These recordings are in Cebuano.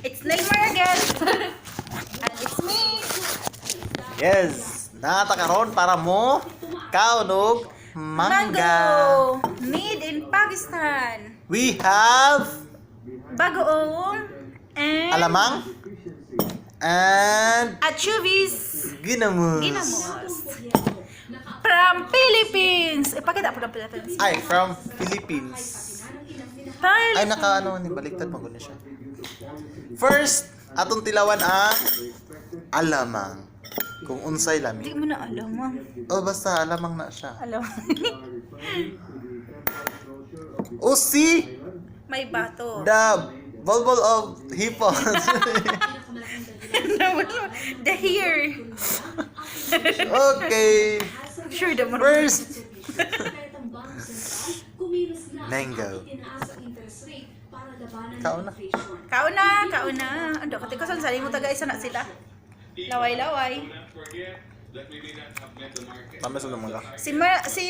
It's Neymar again. And it's me. Yes, naa ta karon para mo kaon og mangga. Mango. Made in Pakistan. We have Bagoong and alamang and anchovies. Ginamos. Ginamos. From Philippines. Ipakita po ng Philippines. Ay, from Philippines. Philippines. Ay, naka ano, ni baliktad man gud na siya. First, atong tilawan ang alamang. Kung unsay Hindi lami. mo na alam, ah. Oh, basta alamang na siya. Alam. O si May bato. the bulbul of hipon. The here. Okay. Sure, the more. First, mango. Kaon na. Kauna, kauna. Ando, katikasan sa mo taga isa na sila. Laway-laway. Tama sa mga. Si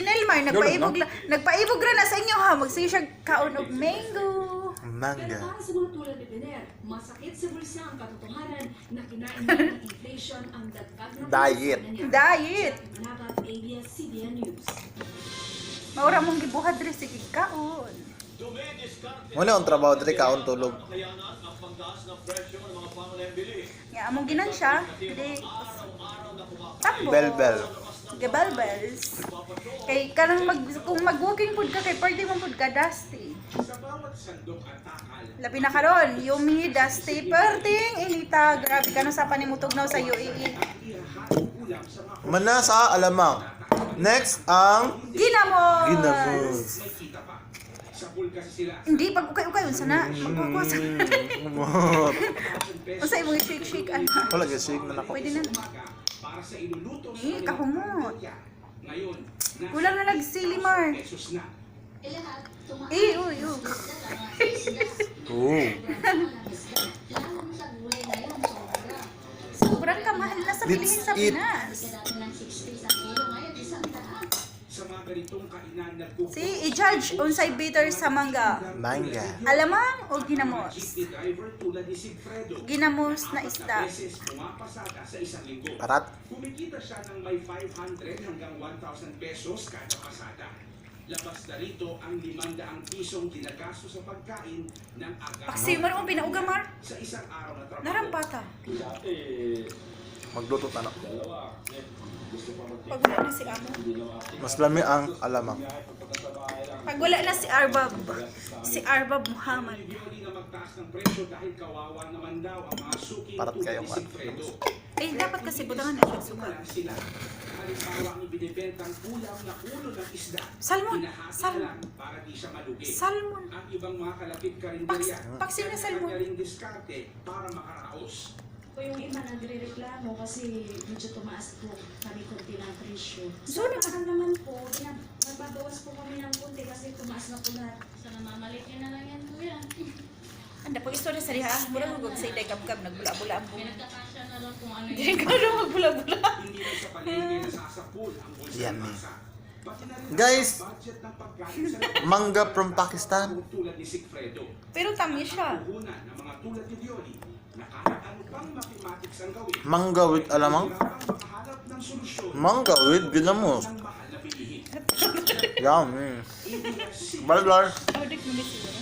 Nelmar nagpaibog nagpaibog ra na sa inyo ha. Magsige siya kaon og mango. Pero Mangga. para sa mga tulad ni Bener, masakit sa bulsa ang katotohanan na kinain ng inflation ang dagdag na Diet. niya. Diet. Manabat, ABS-CBN News. Maura mong gibuhat diri sige kaon. Muna ang trabaho diri, kaon, tulog. Nga among ginan siya, di tambo. Bel-bel. Gabelbels. Kay kanang kung mag-walking pud ka kay party man pud ka dusty. Labi na karon, yumi, dusty, perting inita. Grabe ka no sa panimutugnaw sa E. UAE. Mana sa alamang. Next ang Ginamos. Ginamos. Hindi pag ukay-ukay unsa na? Magkukuha sa. Unsa imong shake shake ana? Wala gyud shake na nako. Pwede na. Eh, kahumot. Kulang na nagsili, Mar. Eh, uy, uy. Oh. Sobrang kamahal na sa Let's bilihin sa eat. Pinas. Si, i-judge unsay bitter sa mangga. Mangga. Alamang o ginamos? Ginamos na isda. Parat. Kumikita siya ng may 500 hanggang 1,000 pesos kada pasada. Labas na rito ang 500 pisong ginagasto sa pagkain ng aga Paksi, mar mo pinauga, Mar. sa isang araw na trabaho. Narampata. Magluto ta na. Pag wala na si Amo. Mas lami ang alamang. Pag wala na si Arbab. Si Arbab Muhammad. Yoli na magtaas ng presyo dahil kawawa naman daw ang mga suki Parat tulad kayo, ni Mar. Sigfredo. Eh, dapat kasi butangan na siya suka. Lang sila. Halimbawa ang ibinibentang ulam na ulo ng isda. Salmon! Hinahati na Salmon! lang para di siya malugi. Salmon! Ang ibang mga kalapit karinderya, Paksiw na salmon. kanya ring diskarte para makaraos. Po yung iba nagre-reklamo kasi medyo tumaas po kami konti ng presyo. So, So, naman naman po, nagbabawas po kami ng konti kasi tumaas na po lahat. Sa namamalike na lang yan, kuya. Anda pag istorya sa diha, mura ko sa iday kabkab nagbula-bula ang buhok. Pinagkakasya na lang kung ano Hindi yung ka na magbula-bula. Hindi rin sa palengke nasasapul ang bulsa ng Yummy. masa. Pati na rin ang Guys, budget ng pagkain sa mangga from Pakistan. tulad ni Sigfredo. Pero tamis siya. Puhunan ng mga tulad ni Dioli na kahit ano pang mathematics ang gawin, Mangga with alamang. nahihirapang makahanap ng solusyon Mangga with ginamos. ng mahal na bilihin. Yummy. Bye bye. Oh, dik mo ni siguro.